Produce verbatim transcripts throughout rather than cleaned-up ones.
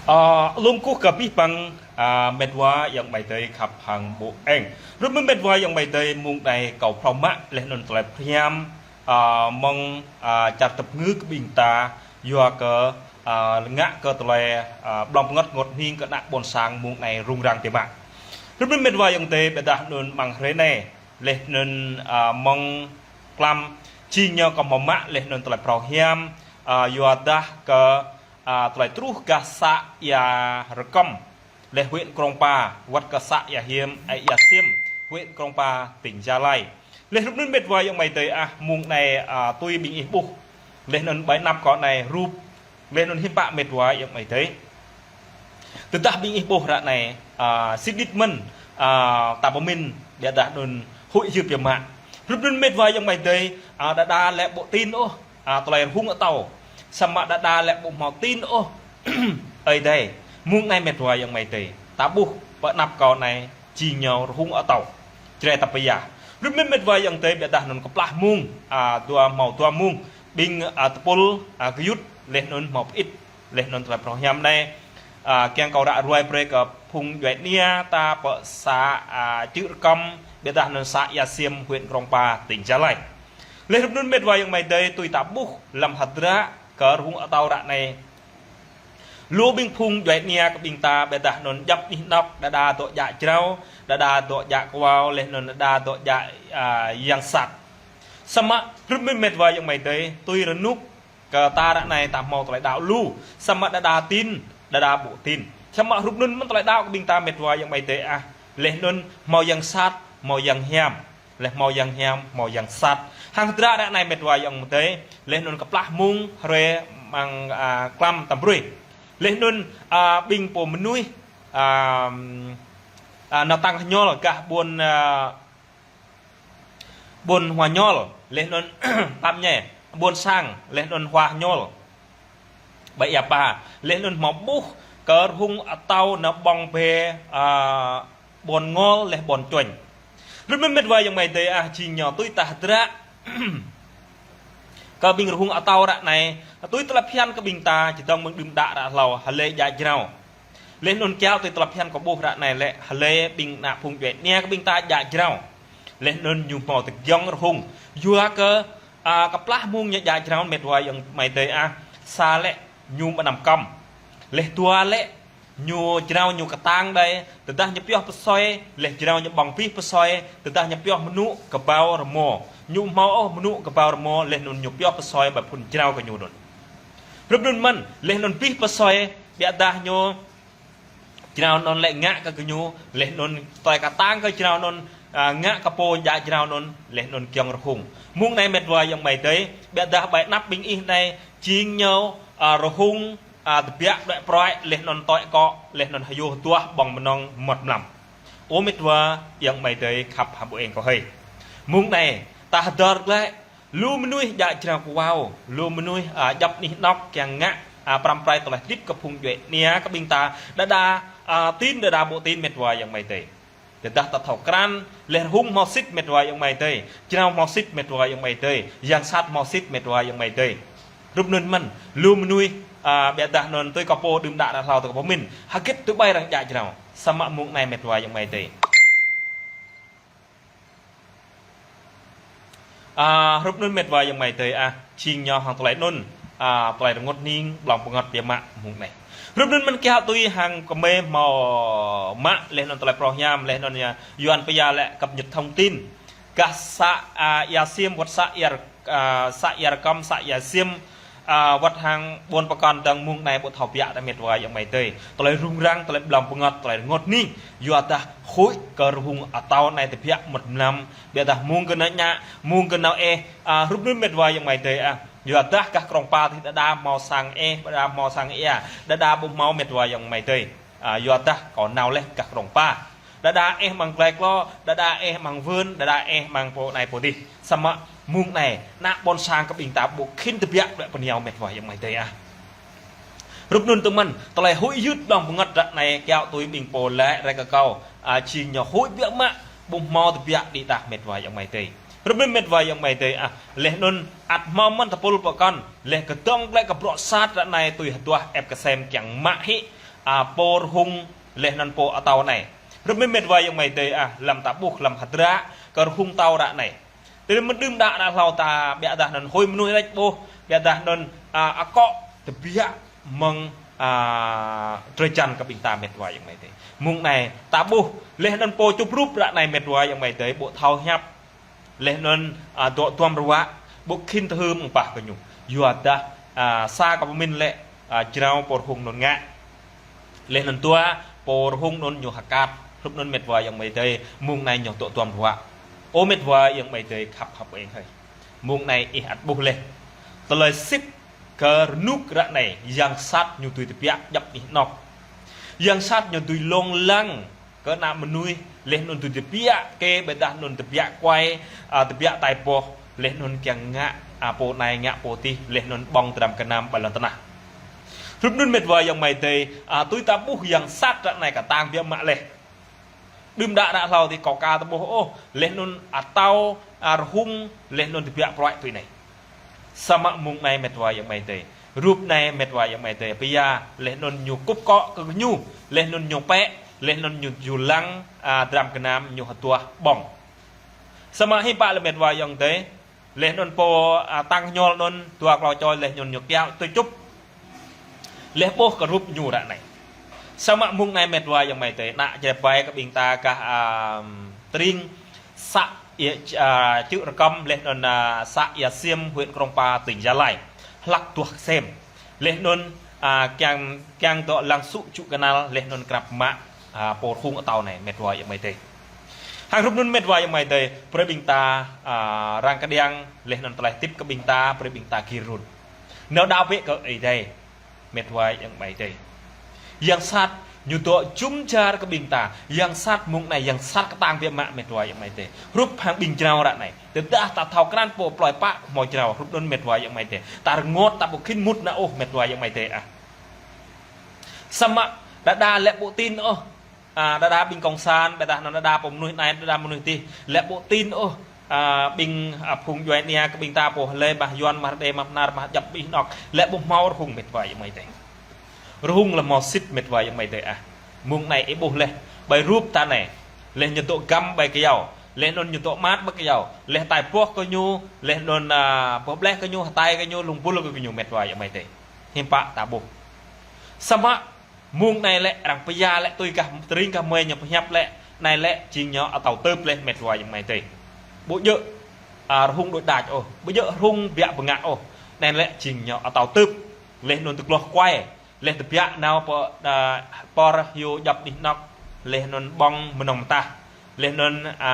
Ơ, lŏm kơkuh kơ abih bang, ơ, met wa ayŏng amai adơi khăp hăng ƀu eng. Rup anŭn met wa ayŏng amai adơi, mông anai kâo phrâo mă laih anŭn tơlơi pơhiam, ơ, mơ̆ng, ơ, čar tơpơngư kơ ƀing ta, yua kơ, ơ, ngă kơ tơlơi, ơ, blŏng pơngăt rơngot hning kơ ană ƀôn sang mông anai rŭng răng biă mă. Rup anŭn met wa ayŏng adơi, ƀiădah anŭn mơ̆ng hrơi anai, laih anŭn, ơ, mơ̆ng klăm, jing ñu kâo hmâo mă laih anŭn tơlơi phrâo hiam, ơ, yua dah kơ, ơ, tơlơi truh gah să Ia Rơkăm, laih huyện Krông Pa, wơ̆t kơ să Ia Hiêm, ơ, Ia Xiêm, huyện Krông Pa, tỉnh Gia Lai. Laih rup anŭn met wa ayŏng amai adơi ah, mông anai, ơ, tui ƀing ih ƀuh. Laih anŭn ƀơi anăp kâo anai rup, laih anŭn hiư̆m pă met wa ayŏng amai adơi. Tơdah ƀing ih ƀuh ră anai, ơ, sĭt nik mơ̆n, ơ, ta pơmĭn, ƀiădah anŭn huĭ hyưt biă mă. Rup anŭn met wa ayŏng amai adơi, ơ, đơđa lĕ ƀu tin ôh, ơ, tơlơi rơhung atâo. Samơ̆ đơđa lĕ ƀu hmâo tin ôh, Ơi Adai. Mông anai met wa ayŏng amai adơi, ta ƀuh pơ anăp kâo anai, jing ñu rơhung atâo. Jrai ta pơyă. Rup anŭn met wa ayŏng adơi, ƀiădah anŭn kơplah mông, ơ, dua hmâo dua mông, ƀing, ơ, tơpul, ơ, gơyut, laih anŭn hmâo pơit, laih anŭn tơlơi phrâo hiam anai, ơ, kiăng kâo ră ruai brơi kơ phung djuai ania ta pơ să, ơ, Čư̆ Rơkăm, ƀiădah anŭn să Ia Xiêm, huyện Krông Pa, tỉnh Gia Lai. Laih rup anŭn met wa ayŏng amai adơi, tui ta ƀuh lăm hơdră kơ rơhung atâo ră anai. Lu ƀing phung djuai ania kơ ƀing ta, ƀiădah anŭn djŏp anih anŏk, đơđa dŏ djă jrao, đơđa dŏ djă kơwao, laih anŭn đơđa dŏ djă, ơ, yang sat. Samơ̆ rup anŭn met wa ayŏng amai adơi, tui rơnŭk kơ ta ră anai ta hmâo tơlơi đaŏ lu, samơ̆ đơđa tin, đơđa ƀu tin. Samơ̆ rup anŭn mơ̆n tơlơi đaŏ kơ ƀing ta met wa ayŏng amai adơi ah, laih anŭn hmâo yang sat, hmâo yang hiam. Laih hmâo yang hiam, hmâo yang sat. Hăng hơdră ră anai met wa ayŏng amai adơi, laih anŭn kơplah mông hrơi mơ̆ng, ơ, klăm tăm brơi. Laih anŭn, ơ, ƀing pô mơnuih, ơ, ơ, nao tăng hơñol gah ƀuôn, ơ, ƀuôn Hua Ñol, laih anŭn tăm ñe, ƀuôn sang, laih anŭn Hua Ñol. Ƀơi Ia Pa, laih anŭn hmâo ƀuh kơ rơhung atâo nao ƀơ̆ng bĕ, ơ, ƀôn Ngol laih ƀôn Čuañ. Rup anŭn met wa ayŏng amai adơi ah, jing ñu tui ta hơdră kơ ƀing rơhung atâo ră anai, tui tơlơi phiăn kơ ƀing ta, čơdơ̆ng mơ̆ng đưm đă ră hlâo, hlơi djă jrao. Laih anŭn kiaŏ tui tơlơi phiăn kâo ƀuh ră anai lĕ, hlơi ƀing ană phung djuai ania kơ ƀing ta djă jrao. Laih anŭn ñu hmâo tơgiŏng rơhung. Yua kơ, ơ, kơplah mông ñu djă jrao met wa ayŏng amai adơi ah, sa lĕ ñu mơnam kăm. Laih dua lĕ ñu jrao ñu kơtang đơi, tơdah ñu pioh pơsoi, laih jrao ñu ƀơ̆ng abih pơsoi, tơdah ñu pioh mơnŭ kơbao rơmô. Ñu ƀu hmâo ôh mơnŭ kơbao rơmô, laih anŭn ñu pioh pơsoi ƀơi phŭn jrao kơ ñu anŭn. Rup anŭn mơ̆n, laih anŭn abih pơsoi, ƀiădah ñu jrao anŭn lĕ ngă kơ gơñu, laih anŭn tơlơi kơtang kơ jrao anŭn, ơ, ngă kơ pô djă jrao anŭn, laih anŭn giŏng rơhung. Mông anai met wa ayŏng amai adơi, ƀiădah ƀơi anăp ƀing ih anai, jing ñu, ơ, rơhung, ơ, tơbiă đuaĭ pruaĭ, laih anŭn tơ̆i akŏ, laih anŭn hyu hơduah ƀơ̆ng mơnơ̆ng mơmŏt mlam. Ơ met wa ayŏng amai adơi khăp hăng ƀu eng kơ hơi. Mông anai, ta hơdơr glaĭ, lu mơnuih djă jrao kơwao, lu mơnuih, ơ, djŏp anih anŏk kiăng ngă, ơ, pơrăm pơrai tơlơi hơdip kơ phung djuai ania kơ ƀing ta, đơđa, ơ, tin đơđa ƀu tin met wa ayŏng amai adơi. Tơdah ta thâo krăn, laih rơhung hmâo sĭt met wa ayŏng amai adơi, jrao hmâo sĭt met wa ayŏng amai adơi, yang sat hmâo sĭt met wa ayŏng amai adơi. Rup anŭn mơ̆n, lu mơnuih, ơ, ƀiădah anŭn tui kâo pô đưm đă ră hlâo tui kâo pơmĭn, hơget tui ƀai arăng djă jrao, samơ̆ mông anai met wa ayŏng amai adơi. Ơ, rup anŭn met wa ayŏng amai adơi ah, jing ñu hăng tơlơi anŭn, ơ, tơlơi rơngot hning, blŏng pơngăt biă mă mông anai. Rup anŭn mơ̆n kiaŏ tui hăng kơmơi hmâo mă, laih anŭn tơlơi phrâo hiam, laih anŭn ñu, Yuan pơyă lĕ cập nhật thông tin. Gah să, ơ, Ia Xiêm, wơ̆t să Ia, ơ, să Ia Rơkăm, să Ia Xiêm, ơ, wơ̆t hăng ƀôn pơkŏn dơ̆ng mông anai ƀu thâo biă ta met wa ayŏng amai adơi. Tơlơi rŭng răng, tơlơi blŏng pơngăt, tơlơi rơngot hning. Yua dah huĭ kơ rơhung atâo anai tơbiă mơmŏt mlam. Ƀiădah mông gơnam ñă, mông gơnam eh, ơ, rup anŭn met wa ayŏng amai adơi ah. Yua dah gah Krông Pa tih đơđa hmâo sang eh, đơđa hmâo sang ia, đơđa ƀu hmâo met wa ayŏng amai adơi. Ơ, yua dah kâo nao laih gah Krông Pa. Đơđa eh mơ̆ng glai klô, đơđa eh mơ̆ng vưn, đơđa eh mơ̆ng pô anai pô adih. Samơ̆ mông anai, ană ƀôn sang kơ ƀing ta ƀu khĭn tơbiă đuaĭ pơniao met wa ayŏng amai adơi ah. Rup anŭn tơmăn, tơlơi huĭ hyưt blŏng pơngăt ră anai kiaŏ tui ƀing pô laĭ rai kơ kâo, ơ, jing ñu huĭ biă mă, ƀu hmâo tơbiă đĭ đah met wa ayŏng amai adơi. Rup anŭn met wa ayŏng amai adơi ah, laih anŭn ăt hmâo mơ̆n tơpul pơkŏn, laih kơdơ̆ng glaĭ kơ bruă sat ră anai tui hơduah ĕp kơsem kiăng mă hĭ, a, pô rơhung laih anŭn pô atâo anai. Hrup anŭn met wa ayŏng amai adơi ah, lăm ta ƀuh lăm hơdră kơ rơhung atâo ră anai. Tơdah mơ̆n đưm đă ră hlâo ta biă dah anŭn hơi mơnuih rĕč ƀuh, biă dah anŭn, a, akŏ tơbiă mơ̆ng, a, drơi jăn kơ ƀing ta met wa ayŏng amai adơi. Mơ̆ng anai ta ƀuh laih anŭn pô čŭp rup ră anai met wa ayŏng amai adơi, ƀu thâo hiăp. Laih anŭn, a, dŏ duăm ruă, ƀu khĭn tơhưm ƀah kơ ñu. Yua dah, a, sa kơ pơmĭn lĕ, a, jrao pô rơhung anŭn ngă. Laih anŭn dua, pô rơhung anŭn ñu hơkăt, hrup anŭn met wa ayŏng amai adơi, mơ̆ng anai ñu dŏ duăm ruă. Ơ met wa ayŏng amai adơi khăp hăp eng hơi. Mơ̆ng anai ih ăt ƀuh laih. Tơlơi sĭt kơ rơnŭk ră anai, yang sat ñu dưi tơbiă djŏp anih anŏ. Yang sat ñu dưi lông lăng kơ ană mơnuih, laih anŭn dưi tơbiă kơ biă dah anŭn tơbiă kuai, a, tơbiă tai boh, laih anŭn kiăng ngă, a, pô anai ngă pô adih, laih anŭn ƀơ̆ng dram gơnam ƀơi lŏn tơnah. Hrup anŭn met wa ayŏng amai adơi, a, tui ta ƀuh yang sat ră anai kơtang biă mă laih. Đưm đă ră hlâo tơ kâo ka ta ƀuh ôh, laih anŭn atâo, a, rơhung, laih anŭn tơbiă pruai tui anai. Samơ̆ mơ̆ng anai met wa ayŏng amai adơi. Rup anai met wa ayŏng amai adơi. Pia, laih anŭn ñu kŭp akŏ kơ ñu, laih anŭn ñu pĕ, laih anŭn ñu ju lăng, a, dram gơnam ñu hơduah ƀơ̆ng. Samơ̆ hiư̆m pă lĕ met wa ayŏng adơi. Laih anŭn pô, a, tăng ñol anŭn, dua klâo čô laih anŭn ñu kiaŏ tui čŭp. Laih ƀuh kơ rup ñu ră anai. Samơ̆ mơ̆ng anai met wa ayŏng amai adơi, ană Jrai ƀai kơ ƀing ta gah, a, tơring să Ia, a, Čư̆ Rơkăm, laih anŭn, a, să Ia Xiêm, huyện Krông Pa, tỉnh Gia Lai. Hlăk duah sem. Laih anŭn, a, kiăng, kiăng dŏ lăng sŭ čŭ kơnăl, laih anŭn krăp mă, a, pô rơhung atâo anai, met wa ayŏng amai adơi. Hăng hrup anŭn met wa ayŏng amai adơi, brơi ƀing ta, a, răng kơđiăng, laih anŭn tơlơi hơdip kơ ƀing ta, brơi ƀing ta gir run. Nao đaŏ bĕ kơ Ơi Adai. Met wa ayŏng amai adơi. Yang sat ñu dŏ jum jar kơ ƀing ta. Yang sat mơ̆ng anai, yang sat kơtang biă mă met wa ayŏng amai adơi. Hrup hăng ƀing jrao ră anai. Tơdah ta thâo krăn pô plơi pă hmâo jrao. Hrup anŭn met wa ayŏng amai adơi. Ta rơngot ta ƀu khĭn mŭt nao ôh met wa ayŏng amai adơi ah. Samơ̆ đơđa lĕ ƀu tin ôh. A, đơđa ƀing kông san, biă dah anŭn đơđa pô mơnuih anai, đơđa mơnuih adih. Lĕ ƀu tin ôh, a, ƀing, a, phung djuai ania kơ ƀing ta pô lĕ mah Yuan, mah Rơđê, mah Bơnar, mah djŏp anih anŏ. Lĕ ƀu hmâo rơhung met wa ayŏng amai adơi. Rơhung lĕ hmâo sĭt met wa ayŏng amai adơi ah. Mơ̆ng anai ih ƀuh laih. Ƀơi rup ta anai. Laih ñu dŏ găm ƀơi kơyâo. Laih anŭn ñu dŏ măt ƀơi kơyâo. Laih tai boh kơ ñu. Laih anŭn, a, boh bleh kơ ñu. Hơtai kơ ñu. Lông bul kơ ñu met wa ayŏng amai adơi. Hiư̆m pă ta ƀuh. Samơ̆ mơ̆ng anai lĕ arăng pơyă lĕ tui gah tơring gah mơi ñu pơhiăp lĕ, anai lĕ jing ñu atâo tơp laih met wa ayŏng amai adơi. Ƀu djơ̆, a, rơhung đôč đač ôh, ƀu djơ̆ rơhung biă bơngă ôh. Anai lĕ jing ñu atâo tơp, laih anŭn tơgloh kuai, laih tơbiă nao pơ, a, pơr hyu djŏp anih anŏ, laih anŭn ƀơ̆ng mơnơ̆ng mơtah. Laih anŭn, a,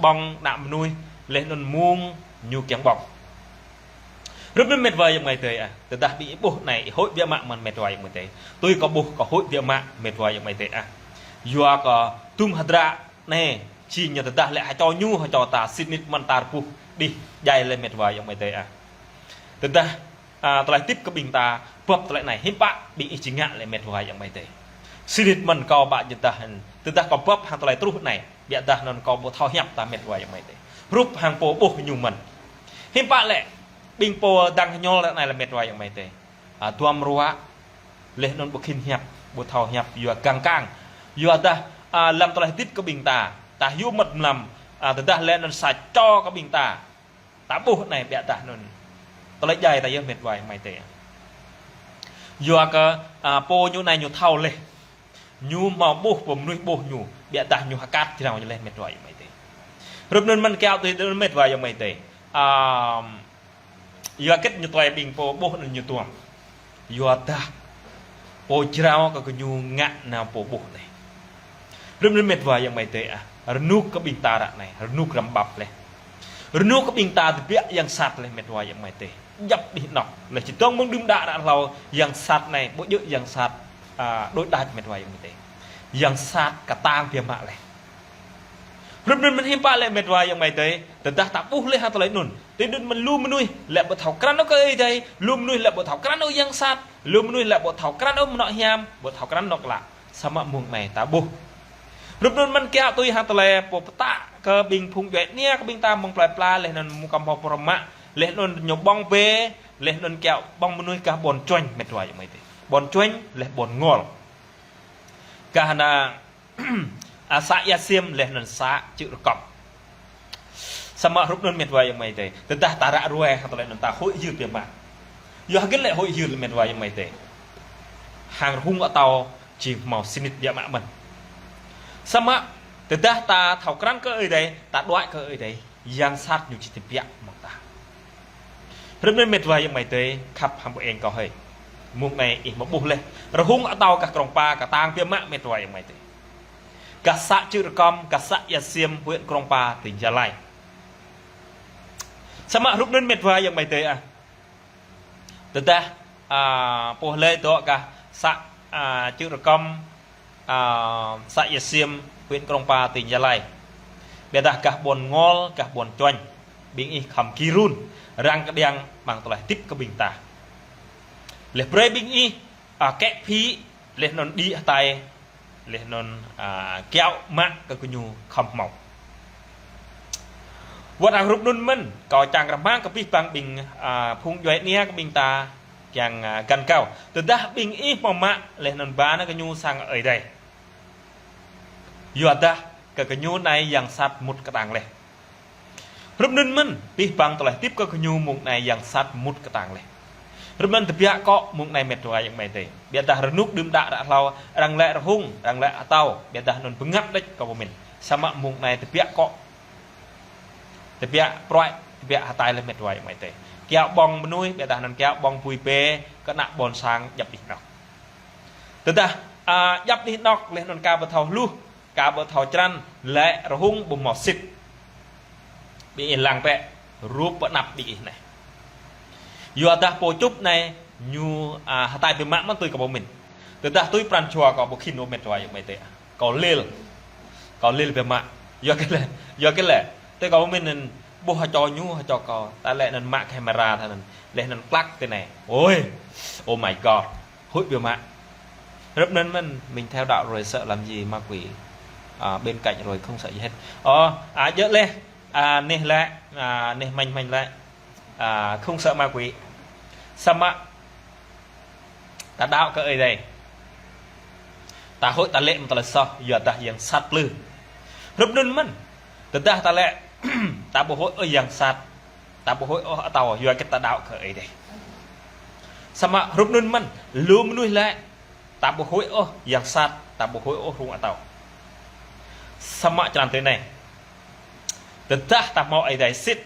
ƀơ̆ng ană mơnuih, laih anŭn mơ̆ng ñu kiăng ƀơ̆ng. Hrup anŭn met wa ayŏng amai adơi ah. Tơdah ƀing ih ƀuh anai, ih hơi biă mă mơ̆n met wa ayŏng amai adơi. Tui kâo ƀuh kâo hơi biă mă met wa ayŏng amai adơi ah. Yua kơ tŭm hơdră anai, jing ñu tơdah lĕ hơčâo ñu, hơčâo ta, sĭt nik mơ̆n ta rơbuh, đih, djai lĕ met wa ayŏng amai adơi ah. Tơdah a, tơlơi hơdip kơ ƀing ta, bưp tơlơi anai, hiư̆m pă ƀing ih či ngă lĕ met wa ayŏng amai adơi. Sĭt nik mơ̆n kâo ƀă jơdah hăng, tơdah kâo bưp hăng tơlơi truh anai, biă dah anŭn kâo ƀu thâo hiăp ta met wa ayŏng amai adơi. Hrup hăng pô ƀuh ñu mơ̆n. Hiư̆m pă lĕ, ƀing pô dăng hơñol ră anai lĕ met wa ayŏng amai adơi. A, duăm ruă, laih anŭn ƀu khĭn hiăp, ƀu thâo hiăp, yua gang kang. Yua dah, a, lăm tơlơi hơdip kơ ƀing ta, ta hyu mơ̆t mlam, a, tơdah lĕ anŭn sa čô kơ ƀing ta. Ta ƀuh anai biă dah anŭn. Tơlơi djai ta yơh met wa ayŏng amai adơi. Yua kơ, a, pô ñu anai ñu thâo laih. Ñu hmâo ƀuh pô mơnuih ƀuh ñu. Biă dah ñu hơkăt jrao ñu laih met wa ayŏng amai adơi. Hrup anŭn mơ̆n kiaŏ tui anŭn met wa ayŏng amai adơi. A, yua hơget ñu tơlơi ƀing pô ƀuh anŭn ñu duăm. Yua dah pô jrao kơ gơñu ngă nao pô ƀuh anai. Hrup anŭn met wa ayŏng amai adơi ah. Rơnŭk kơ ƀing ta ră anai, rơnŭk răm ƀăp laih. Rơnŭk kơ ƀing ta tơbiă yang sat laih met wa ayŏng amai adơi. Djŏp anih anŏ. Laih či dŏng mơ̆ng đưm đă ră hlâo yang sat anai, ƀu djơ̆ yang sat, a, đôč đač met wa ayŏng amai adơi. Yang sat kơtang biă mă laih. Hrup anŭn mơ̆n hiư̆m pă lĕ met wa ayŏng amai adơi, tơdah ta ƀuh laih hăng tơlơi anŭn. Tui anŭn mơ̆n lu mơnuih, lĕ ƀu thâo krăn ôh kơ Ơi Adai, lu mơnuih lĕ ƀu thâo krăn ôh yang sat, lu mơnuih lĕ ƀu thâo krăn ôh mơnŏ hiam, ƀu thâo krăn ôh klă. Samơ̆ mơ̆ng anai ta ƀuh. Hrup anŭn mơ̆n kiaŏ tui hăng tơlơi pô pơtă kơ ƀing phung djuai ania kơ ƀing ta mơ̆ng plơi pla, laih anŭn mơ̆ng kăm hŏ pơrơmă, laih anŭn ñu ƀơ̆ng bê, laih anŭn kiaŏ ƀơ̆ng mơnuih gah ƀôn Čuĕng met wa ayŏng amai adơi. Ƀôn Čuĕng, laih ƀôn Ngol. Kah na, a, să Ia Xiêm laih anŭn să Čư̆ Rơkŏm. Samơ̆ hrup anŭn met wa ayŏng amai adơi. Tơdah ta ră ruai hăng tơlơi anŭn ta huĭ hyưt biă mă. Yua hơgĕt lĕ huĭ hyưt met wa ayŏng amai adơi. Hăng rơhung atâo jing hmâo sĭt nik biă mă mơ̆n. Samơ̆ tơdah ta thâo krăn kơ Ơi Adai, ta đuaĭ kơ Ơi Adai, yang sat ñu či tơbiă mơ̆ng ta. Hrup anŭn met wa ayŏng amai adơi, khăp hăng ƀu eng kâo hơi. Mông anai ih mă ƀuh laih. Rơhung atâo gah Krông Pa, kơtang biă mă met wa ayŏng amai adơi. Gah să Čư̆ Rơkŏm, gah să Ia Xiêm, huyện Krông Pa, tỉnh Gia Lai. Samơ̆ hrup anŭn met wa ayŏng amai adơi ah. Tơdah, a, pô lĕ dŏ gah să, a, Čư̆ Rơkŏm, a, să Ia Xiêm, huyện Krông Pa, tỉnh Gia Lai. Biă dah gah ƀôn Ngol, gah ƀôn Čuañ. Ƀing ih khŏm gir run, răng kơđiăng ƀăng tơlơi hơdip kơ ƀing ta. Laih brơi ƀing ih, a, kĕ phĭ, laih anŭn đĭ hơtai, laih anŭn, a, kiaŏ mă kơ gơñu khŏm hmâo. Wơ̆t hăng hrup anŭn mơ̆n, kâo čang rơmang kơ abih bang ƀing, a, phung djuai ania kơ ƀing ta kiăng, a, găn kâo. Tơdah ƀing ih hmâo mă, laih anŭn ba nao gơñu sang Ơi Adai. Yua dah kơ gơñu anai yang sat mŭt kơtang laih. Hrup anŭn mơ̆n, abih bang tơlơi hơdip kơ gơñu mông anai yang sat mŭt kơtang laih. Hrup anŭn tơbiă akŏ mông anai met wa ayŏng amai adơi. Biă dah rơnŭk đưm đă ră hlâo, arăng lĕ rơhung, arăng lĕ atâo, biă dah anŭn bơngăt đôč kâo pơmĭn. Samơ̆ mông anai tơbiă akŏ. Tơbiă pruai, tơbiă hơtai laih met wa ayŏng amai adơi. Kiaŏ ƀơ̆ng mơnuih, biă dah anŭn kiaŏ ƀơ̆ng bui bê, kơ ană ƀôn sang djăp anih anŏk. Tơdah, a, djăp anih anŏk, laih anŭn ka ƀu thâo hluh, ka ƀu thâo črăn, lĕ rơhung ƀu hmâo sĭt. Ƀing ih lăng bĕ, rup pơanăp ƀing ih anai. Yua dah pô čŭp anai, ñu, a, hơtai biă mă mơ̆n tui kâo pơmĭn. Tơdah tui pran jua kâo ƀu khĭn ôh met wa ayŏng amai adơi. Kâo lil. Kâo lil biă mă. Yua hơgĕt lĕ, yua hơgĕt lĕ. Tui kâo pơmĭn anŭn ƀuh hơčô ñu, hơčô kâo. Ta lĕ anŭn mă camera ta anŭn. Laih anŭn klăk tui anai. Ôi. Oh my God. Huĭ biă mă. Hrup anŭn mơ̆n, mình theo đạo rồi sợ làm gì ma quỷ, à, bên cạnh rồi không sợ gì hết. Ơ, a, djơ̆ laih, a, neh lĕ, a, neh mañ mañ lĕ, a, không sợ ma quỷ. Samơ̆ ta đaŏ kơ Ơi Adai. Ta huĭ ta lĕ mơ̆ng tơlơi soh, yua dah yang sat plư. Hrup anŭn mơ̆n, tơdah ta lĕ, ta ƀu huĭ ôh yang sat. Ta ƀu huĭ ôh atâo yua hơgĕt ta đaŏ kơ Ơi Adai. Samơ̆ hrup anŭn mơ̆n, lu mơnuih lĕ, ta ƀu huĭ ôh yang sat, ta ƀu huĭ ôh rơhung atâo. Samơ̆ črăn tui anai. Tơdah ta hmâo Ơi Adai sĭt.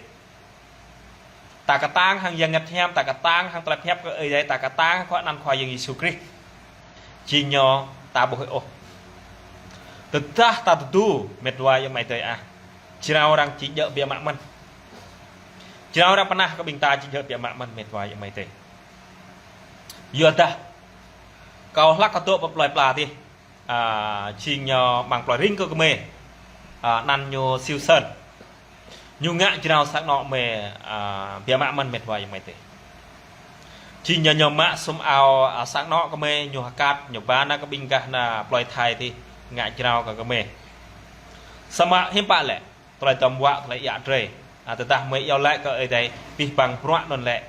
Ta kơtang hăng Yang Bơngăt Hiam, ta kơtang hăng tơlơi pơhiăp kơ Ơi Adai, ta kơtang hăng Khua anăn Khua Yang Yêsu Krist. Jing ñu ta ƀu huĭ ôh. Tơdah ta tơdu, met wa ayŏng amai adơi ah. Jrao arăng či djơ̆ biă mă mơ̆n. Jrao arăng pơnah kơ ƀing ta či djơ̆ biă mă mơ̆n met wa ayŏng amai adơi. Yua dah kâo hlak kơ dŏ pơ plơi pla adih. A, jing ñu amăng plơi Ring kơ gơmơi. A, anăn ñu Siu Sơn. Ñu ngă jrao sang anŏ gơmơi, a, biă mă mơ̆n met wa ayŏng amai adơi. Jing ñu ñu mă sum ao, a, sang anŏ gơmơi, ñu hơkăt, ñu ba nao kơ ƀing gah ană plơi Thái adih, ngă jrao kơ gơmơi. Samơ̆ hiư̆m pă lĕ, tơlơi tơm wă, tơlơi iă drơi. A, tơdah gơmơi iâu laĭ kơ Ơi Adai, abih bang bruă anŭn lĕ.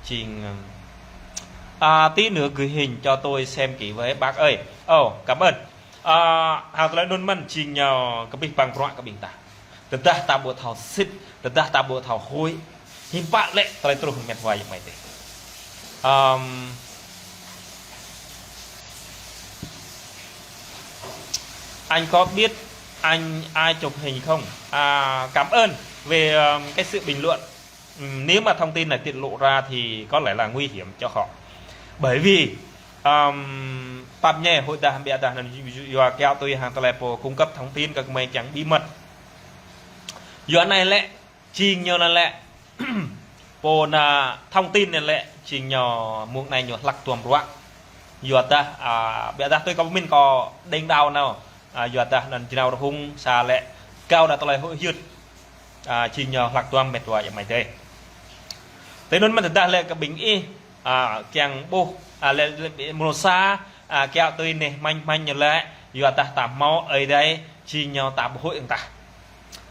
Jing, a, tí nữa gửi hình cho tôi xem kỹ với bác ơi. Ơ, cảm ơn. A, hăng tơlơi anŭn mơ̆n, jing ñu kơ abih bang bruă kơ ƀing ta. Tơdah ta ƀu thâo sĭt, tơdah ta ƀu thâo huĭ. Hiư̆m pă lĕ tơlơi truh met wa ayŏng amai adơi. Ờm, anh có biết anh ai chụp hình không? À, cảm ơn về, ờm, cái sự bình luận. Ừm, nếu mà thông tin này tiết lộ ra thì có lẽ là nguy hiểm cho họ. Bởi vì, ờm, pap ñe hơi dah biă dah anŭn yua kiaŏ tui hăng tơlơi pô cung cấp thông tin kơ gơmơi kiăng bí mật. Yua anai lĕ, jing ñu anŭn lĕ, pô anŭn thông tin anŭn lĕ, jing ñu mông anai ñu hlak duăm ruă. Yua dah, a, biă dah tui kâo pơmĭn kâo đing đao nao. A, yua dah anŭn jrao rơhung sa lĕ, kâo dah tơlơi huĭ hyưt. A, jing ñu hlak duăm met wa ayŏng amai adơi. Tui anŭn mơ̆n tơdah lĕ kơ ƀing ih, a, kiăng ƀuh, a, lĕ, lĕ, mrô sa, a, kiaŏ tui neh mañ mañ ñu lĕ, yua dah ta hmâo Ơi Adai, jing ñu ta ƀu huĭ hăng tah.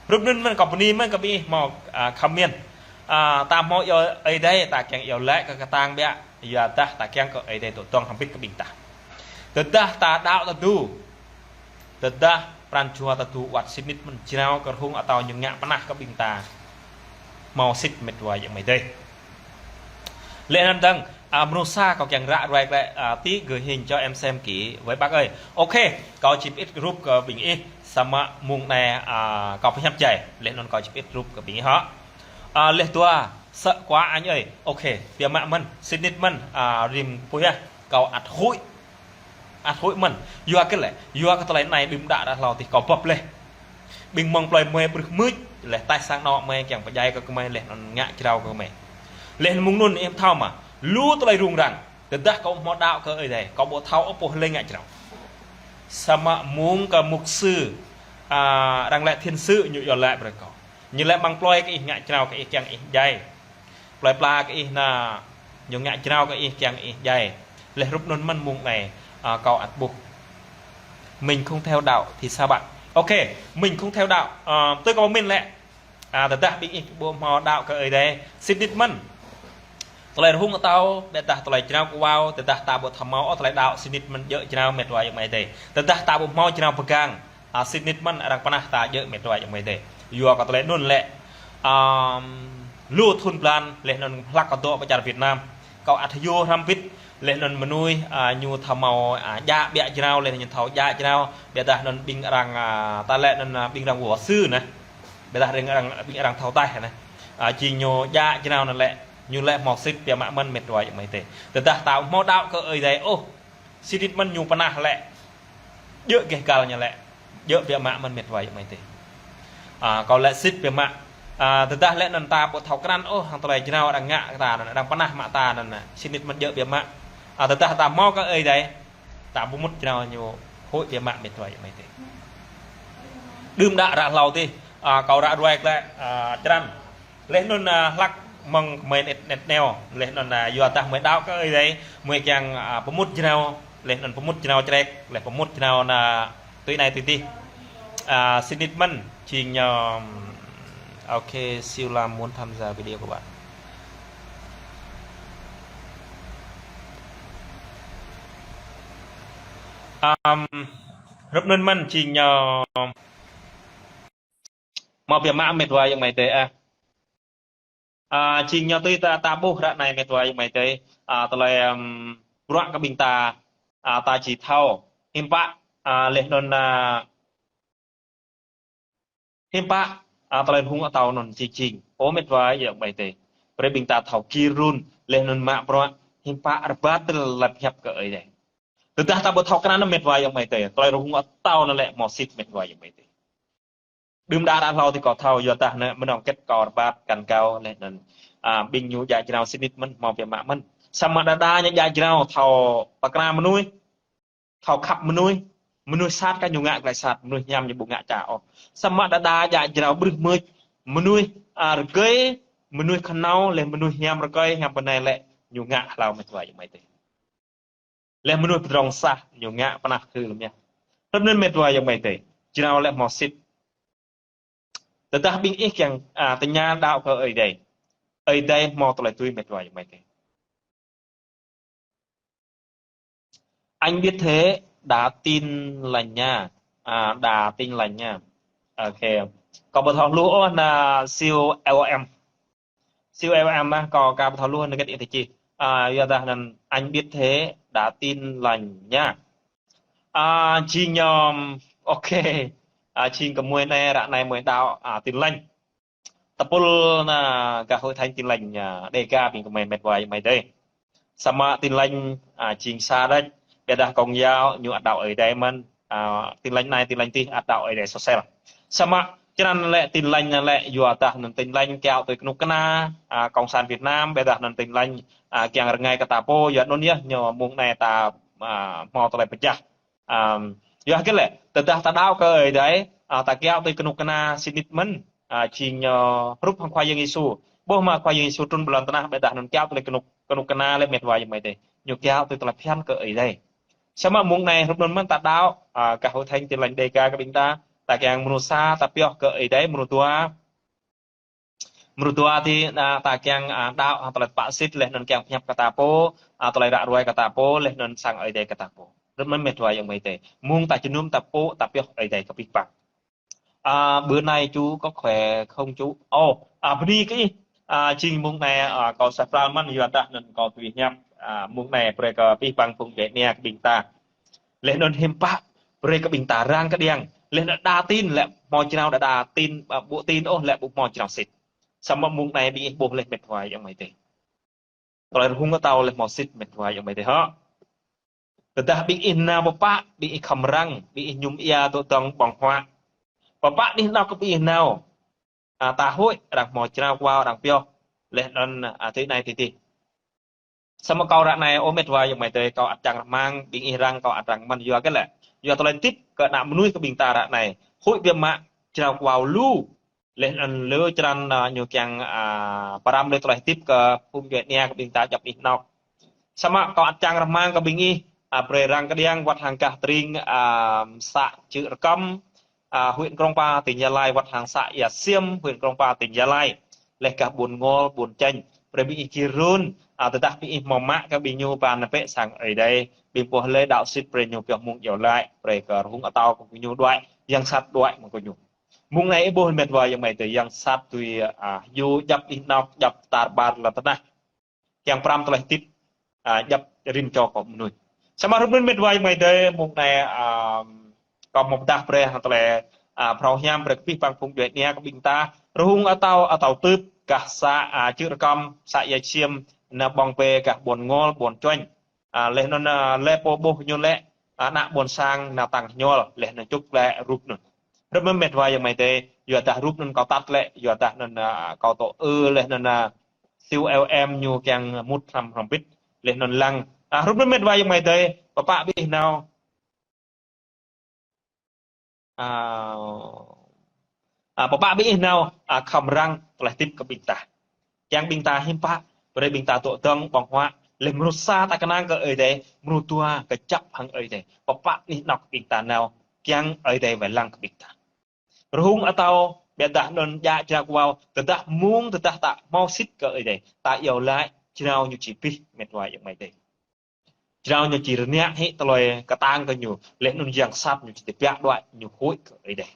Hrup anŭn mơ̆n kâo bơni mơ̆n kơ ƀing ih hmâo, a, comment. A, ta hmâo iâu Ơi Adai, ta kiăng iâu laĭ kơ kơtang biă, yua dah ta kiăng kơ Ơi Adai dŏ dŏng hơbĭt kơ ƀing ta. Tơdah ta đaŏ tơdu, Tơdah pran jua ta tŭ wơ̆t sĭt nik mơ̆n jrao kơ rơhung atâo ñu ngă pơnah kơ ƀing ta. Hmâo sĭt met wa ayŏng amai adơi. Lĕ anŭn dơ̆ng, a, mơnuih sa kâo kiăng ră ruai glaĭ, a, tí gửi hình cho em xem kỹ với bác ơi. Ok, kâo čih pơit rup kơ ƀing ih, samơ̆ mông anai, a, kâo pơhiăp djai. Lĕ anŭn kâo čih pơit rup kơ ƀing ih hŏ. A, lĕ dua, sơ̆ kơ anh ơi. Ok, biă mă mơ̆n, sĭt nik mơ̆n, a, rĭm puih ah, kâo ăt huĭ. Ăt huĭ mơ̆n, yua kơ lĕ, yua kơ tơlơi anai đưm đă ră hlâo tih kâo bưp leh. Ƀing mơ̆ng plơi mơi brưh mưč, leh taih sang anŏ mơi kiăng pơdjai kơ gơmơi leh anŭn ngă jrao kơ gơmơi. Leh mông anŭn ih thâo mă, lu tơlơi rŭng răng, tơdah kâo hmâo đaŏ kơ Ơi Adai, kâo ƀu thâo ôh pô lĕ ngă jrao. Samơ̆ mông kơ mục sư, a, arăng lĕ thiền sư ñu yua lĕ brơi kâo. Ñu lĕ mơ̆ng plơi kơ ih ngă jrao kơ ih kiăng ih djai. Plơi pla kơ ih na, ñu ngă jrao kơ ih kiăng ih djai. Leh rup anŭn mơ̆n mông anai, a, kâo ăt ƀuh. Mình không theo đạo thì sao bạn? Ok, mình không theo đạo. A, tui kâo pơmĭn lĕ. A, tơdah ƀing ih ƀu hmâo đaŏ kơ Ơi Adai, sĭt nik mơ̆n. Tơlơi rơhung atâo, ƀôdah tơlơi jrao kơ wao, tơdah ta ƀu thâo hmâo, ôh, tơlơi đaŏ sĭt nik mơ̆n djơ̆ jrao met wa ayŏng amai adơi. Tơdah ta ƀu hmâo jrao pơgang, a, sĭt nik mơ̆n arăng pơnah ta djơ̆ met wa ayŏng amai adơi. Yua kơ tơlơi anŭn lĕ, ưm, lu thŭn blan, leh anŭn hlăk kâo dŏ pơ čar Việt Nam. Kâo ăt hyu hrăm bit, leh anŭn mơnuih, a, ñu thâo hmâo, a, djă ƀiă jrao, leh ñu thâo djă jrao, ƀôdah anŭn ƀing arăng, a, ta lĕ anŭn, a, ƀing arăng wơ̆t sư anai. Ƀôdah ƀing arăng, ƀing arăng thâo taih anai. A, jing ñu djă jrao anŭn lĕ, ñu lĕ hmâo sĭt biă mă mơ̆n met wa ayŏng amai adơi. Tơdah ta hmâo đaŏ kơ Ơi Adai, ôh, sĭt nik mơ̆n ñu pơnah lĕ. Djơ̆ geh gal ñu lĕ. Djơ̆ biă mă mơ̆n met wa ayŏng amai adơi. A, kâo lĕ sĭt biă mă. A, tơdah lĕ anŭn ta ƀu thâo krăn, ôh, hăng tơlơi jrao arăng ngă kơ ta anŭn, arăng pơnah mă ta anŭn, sĭt nik mơ̆n djơ̆ biă mă. A, tơdah ta hmâo kơ Ơi Adai, ta ƀu mŭt jrao ñu huĭ biă mă met wa ayŏng amai adơi. Đưm đă ră hlâo tih, a, kâo ră ruai glaĭ, a, črăn. Leh anŭn, a, hlăk mơ̆ng gơmơi net, net neo. Leh anŭn, a, yua dah gơmơi đaŏ kơ Ơi Adai, gơmơi kiăng, a, pơmŭt jrao, leh anŭn pơmŭt jrao črek, leh pơmŭt jrao anai tui anai tui tih. A, sĭt nik mơ̆n, jing ñu, ok, Siu Lam muốn tham gia video của bạn. Ưm, rup anŭn mơ̆n, jing ñu, hmâo biă mă met wa ayŏng amai adơi ah. A, jing ñu tui ta, ta ƀuh ră anai met wa ayŏng amai adơi. A, tơlơi, ưm, bruă kơ ƀing ta, a, ta či thâo. Hiư̆m pă, a, leh anŭn, a, hiư̆m pă, a, tơlơi rơhung atâo anŭn jing jing. Ơ met wa ayŏng amai adơi. Brơi ƀing ta thâo gir run, leh anŭn mă bruă, hiư̆m pă rơbat tơlơi pơhiăp kơ Ơi Adai. Tơdah ta ƀu thâo krăn anŭn met wa ayŏng amai adơi. Tơlơi rơhung atâo anŭn lĕ hmâo sĭt met wa ayŏng amai adơi. Đưm đă ră hlâo tih kâo thâo yua dah anai mơnơ̆ng hơget kâo rơbat kăn gao leh anŭn, a, ƀing ñu djă jrao sĭt nik mơ̆n, hmâo biă mă mơ̆n. Samơ̆ đa đa ñu djă jrao thâo pơkra mơnuih, thâo khăp mơnuih, mơnuih sat kơ ñu ngă glaĭ sat, mơnuih hiam ñu ƀu ngă ča ôh. Samơ̆ đa đa djă jrao brưh mưč, mơnuih, a, rơgơi, mơnuih khơnâo, leh mơnuih hiam rơgơi, hiam pơ anai lĕ ñu ngă hlâo met wa ayŏng amai adơi. Leh mơnuih pơdrŏng sah, ñu ngă pơnah khư lơm yơh. Rup anŭn met wa ayŏng amai adơi. Jrao lĕ hmâo sĭt. Tơdah ƀing ih kiăng, a, tơña đaŏ kơ Ơi Adai. Ơi Adai hmâo tơlơi tui met wa ayŏng amai adơi. Anh biết thế, đã tin lành nha. À, đã tin lành nha. Ok. Kâo ƀu thâo hluh ôh ană Siu L M. Siu L M ah, kâo aka ƀu thâo hluh anŭn hơget ih tơ čih. A, yua dah anŭn anh biết thế, đã tin lành nha. A, jing ñu, ok. A, jing gơmơi anai ră anai gơmơi đaŏ, a, Tin Lành. Tơpul anai gah Hội Thánh Tin Lành, a, Đêga ƀing gơmơi met wa ayŏng amai adơi. Samơ̆ Tin Lành, a, jing sa đôč, ƀôdah Công giáo ñu ăt đaŏ Ơi Adai mơ̆n, a, Tin Lành anai Tin Lành tih ăt đaŏ Ơi Adai soh sel. Samơ̆ črăn lĕ Tin Lành anŭn lĕ yua dah anŭn Tin Lành kiaŏ tui kơnuk kơna, a, Cộng sản Việt Nam, ƀôdah anŭn Tin Lành, a, kiăng rơngai kơ ta pô, yua anŭn yơh ñu mông anai ta, a, hmâo tơlơi pơčah. Ưm, yua hơget lĕ, tơdah ta đaŏ kơ Ơi Adai, a, ta kiaŏ tui kơnuk kơna sĭt nik mơ̆n, a, jing ñu hrup hăng Khua Yang Yêsu. Ƀuh mơ̆ Khua Yang Yêsu trŭn ƀơi lŏn tơnah ƀôdah anŭn kiaŏ tui kơnuk, kơnuk kơna lĕ met wa ayŏng amai adơi. Ñu kiaŏ tui tơlơi phiăn kơ Ơi Adai. Samơ̆ mông anai hrup anŭn mơ̆n ta đaŏ, a, gah Hội Thánh Tin Lành Đêga kơ ƀing ta, ta kiăng mơnuih sa, ta pioh kơ Ơi Adai, mơnuih dua, mơnuih dua tih, a, ta kiăng, a, đaŏ, a, tơlơi tơpă sĭt leh anŭn kiăng pơhiăp kơ ta pô, a, tơlơi ră ruai kơ ta pô, leh anŭn sang Ơi Adai kơ ta pô. Rơ̆t mơ̆n met wa ayŏng amai adơi. Mơ̆ng ta jơnum ta pô ta pioh Ơi Adai kơ abih bang. A, bơ anai ču kơ khue không ču. Ô, a, bơni kơ ih. A, jing mơ̆ng anai, a, kâo sa pral mơ̆n yua dah anŭn kâo tui hiăp. A, mơ̆ng anai brơi kơ abih bang phung djuai ania kơ ƀing ta. Laih anŭn hiư̆m pă, brơi kơ ƀing ta răng kơđiăng. Laih anŭn đa tin, lĕ hmâo jrao đa đa tin, a, ƀu tin ôh, lĕ ƀu hmâo jrao sĭt. Samơ̆ mơ̆ng anai ƀing ih ƀuh laih met wa ayŏng amai adơi. Tơlơi rơhung atâo laih hmâo sĭt met wa ayŏng amai adơi hŏ. Tơdah ƀing ih nao pơpă, ƀing ih khŏm răng, ƀing ih mơñum ia tŏ tŏng ƀơ̆ng huă. Pơpă anih anŏ kơ ƀing ih nao. A, ta huĭ, arăng hmâo jrao kwao, arăng pioh. Laih anŭn, a, tui anai tui adih. Samơ̆ kâo ră anai, ơ met wa ayŏng amai adơi, kâo ăt čang rơmang, ƀing ih răng, kâo ăt răng mơ̆n yua kơ lĕ. Yua tơlơi tip kơ ană mơnuih kơ ƀing ta ră anai. Huĭ biă mă, jrao kwao lu. Laih anŭn lơ črăn, a, ñu kiăng, a, pơrăm lĕ tơlơi tip kơ phung djuai ania kơ ƀing ta djŏp anih anŏ. Samơ̆ kâo ăt čang rơmang kơ ƀing ih, a, brơi răng kơđiăng wơ̆t hăng gah tơring, a, să Čư̆ Rơkăm, a, huyện Krông Pa, tỉnh Gia Lai, wơ̆t hăng să Ia Xiêm, huyện Krông Pa, tỉnh Gia Lai. Laih gah ƀuôn Ngol, ƀuôn Čĕnh. Brơi ƀing ih gir run, a, tơdah ƀing ih hmâo mă kơ ƀing ñu pran pĕ sang Ơi Adai. Ƀing pô lĕ đaŏ sĭt brơi ñu pioh mơ̆ng iâu laĭ, brơi kơ rơhung atâo kơ ñu đuaĭ, yang sat đuaĭ mơ̆ng kơ ñu. Mơ̆ng anai ih ƀuh met wa ayŏng amai adơi yang sat tui, a, yua djŏp anih anŏ, djŏp tar ƀar lŏn tơnah. Kiăng pơrăm tơlơi tip, a, djŏp rin čô kơ mơnuih. Samơ̆ hrup anŭn met wa ayŏng amai adơi, mơ̆ng anai, a, kâo hmâo pơdah brơi hăng tơlơi, a, phrâo hiam brơi kơ abih bang phung djuai ania kơ ƀing ta. Rơhung atâo, atâo tưp, gah să, a, Čư̆ Rơkăm, să Ia Xiêm, nao ƀơ̆ng bê gah ƀuôn Ngol, ƀuôn Čĕnh. A, laih anŭn, a, lĕ pô ƀuh ñu lĕ, a, ană ƀôn sang nao tăng hñuăl, laih anŭn čŭk lĕ rup anŭn. Hrup mơ̆n met wa ayŏng amai adơi, yua dah rup anŭn kâo tăt lĕ, yua dah anŭn, a, kâo tŏ ư, laih anŭn, a, siu eo em ñu kiăng mŭt hrăm hrŏm bit, laih anŭn lăng. A, hrup mơ̆n met wa ayŏng amai adơi, pơpă ƀing ih nao. A, a, pơpă ƀing ih nao, a, khŏm răng tơlơi tip kơ ƀing ta. Kiăng ƀing ta hiư̆m pă, brơi ƀing ta tŏ tŏng ƀơ̆ng huă, laih mơnuih sa ta kơnang kơ Ơi Adai, mơnuih dua kơjăp hăng Ơi Adai. Pơpă anih anŏ kơ ƀing ta nao, kiăng Ơi Adai wai lăng kơ ƀing ta. Rơhung atâo, biă dah anŭn djă jrao kwao, tơdah mơ̆ng, tơdah ta hmâo sĭt kơ Ơi Adai, ta iâu laĭ, jrao ñu či abih met wa ayŏng amai adơi. Jrao ñu či rơngiă hĭ tơlơi kơtang kơ ñu, laih anŭn yang sat ñu či tơbiă đuaĭ ñu huĭ kơ Ơi Adai.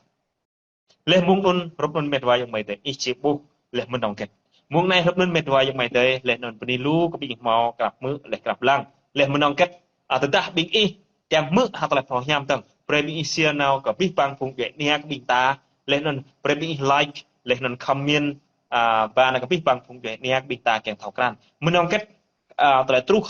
Laih mơ̆ng anŭn, hrup anŭn met wa ayŏng amai adơi, ih či ƀuh, laih mơnơ̆ng hơget. Mơ̆ng anai hrup anŭn met wa ayŏng amai adơi, laih anŭn bơni lu kơ ƀing ih hmâo krăp hmư̆, laih krăp lăng. Laih mơnơ̆ng hơget, a, tơdah ƀing ih, kiăng hmư̆ hăng tơlơi phrâo hiam tơ̆ng. Brơi ƀing ih share nao kơ abih bang phung djuai ania kơ ƀing ta, laih anŭn brơi ƀing ih like, laih anŭn comment, a, ba nao kơ abih bang phung djuai ania kơ ƀing ta kiăng thâo krăn. Mơnơ̆ng hơget, a, tơlơi truh,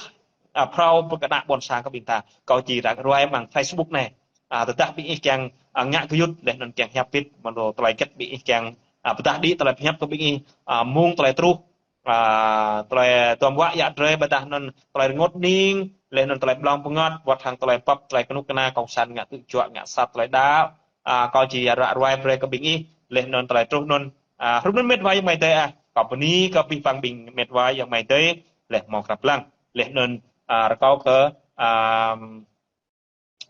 a, phrâo pơkơđa ƀôn sang kơ ƀing ta. Kâo či ră ruai mơ̆ng Facebook anai. A, tơdah ƀing ih kiăng, a, ngă gơyut, laih anŭn kiăng hiăp bit, mơ̆n tơlơi hơget ƀing ih kiăng, a, pơdah đĭ tơlơi hiăp kơ ƀing ih, a, mơ̆ng tơlơi truh, a, tơlơi tuăm wă yă drơi, ƀôdah anŭn tơlơi rơngot ning, laih anŭn tơlơi ƀlŏng pơngăt, wơ̆t hăng tơlơi pap, tơlơi kơnuk kơna kông san ngă tŭ juă, ngă sat tơlơi đaŏ, a, kâo či ră ruai brơi kơ ƀing ih, laih anŭn tơlơi truh anŭn, a, hrup anŭn met wa ayŏng amai adơi, a, kâo bơni kơ abih bang ƀing met wa ayŏng amai adơi, laih hmâo krăp lăng, laih anŭn, a, rơkâo kơ, a,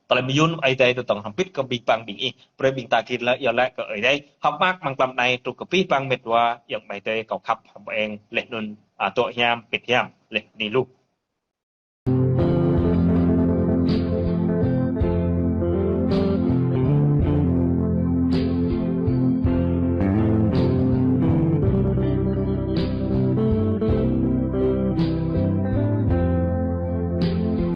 tơlơi mơyŭn Ơi Adai tŏ tŏng hrŏm bit kơ abih bang ƀing ih, brơi ƀing ta gir lĕ, iâu laĭ kơ Ơi Adai, hơ̆k mơak mơ̆ng tlam anai, truh kơ abih bang met wa ayŏng amai adơi, kâo khăp hơ̆k eng, laih anŭn, a, dŏ hiam, pĭt hiam, laih bơni lu.